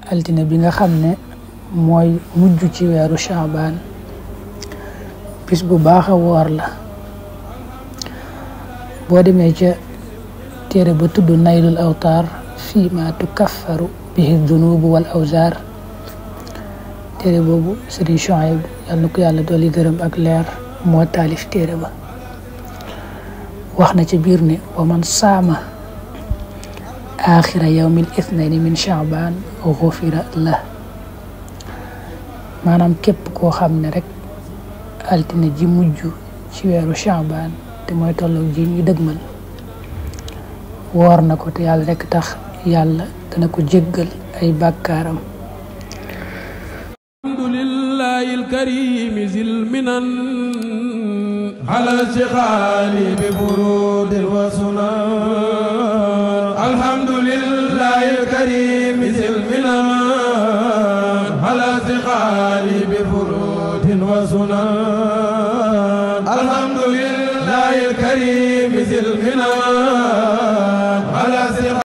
altine bi nga xam ne mooy mujj ci weeru Shaabaan bis bu baax a woor la. boo demee ca téere ba tudd Naylul Awtaar fii ma tukaffaru bihi dunubu wal awzaar, téere boobu Sëriñ Shuayb yàlla na ko yàlla dolli gërëm ak leer moo taalif téere ba. wax na ci biir ne wa man saama aaxira yawmil ithnayni min Shaabaan gufira lah, maanaam képp koo xam ne rek altine ji mujj ci weeru Shaabaan te mooy tolloog ji ñu dëgmal woor na ko te yàlla rek tax, yàlla dana ko jéggal ay bàkkaaram. alhamdulillahi alkarim zil minan ala shikhali bi furudin wa sunan. alhamdulillahi alkarim zil minan ala shikhali bi furudin wa sunan. alhamdulillahi الكريم ذي المنان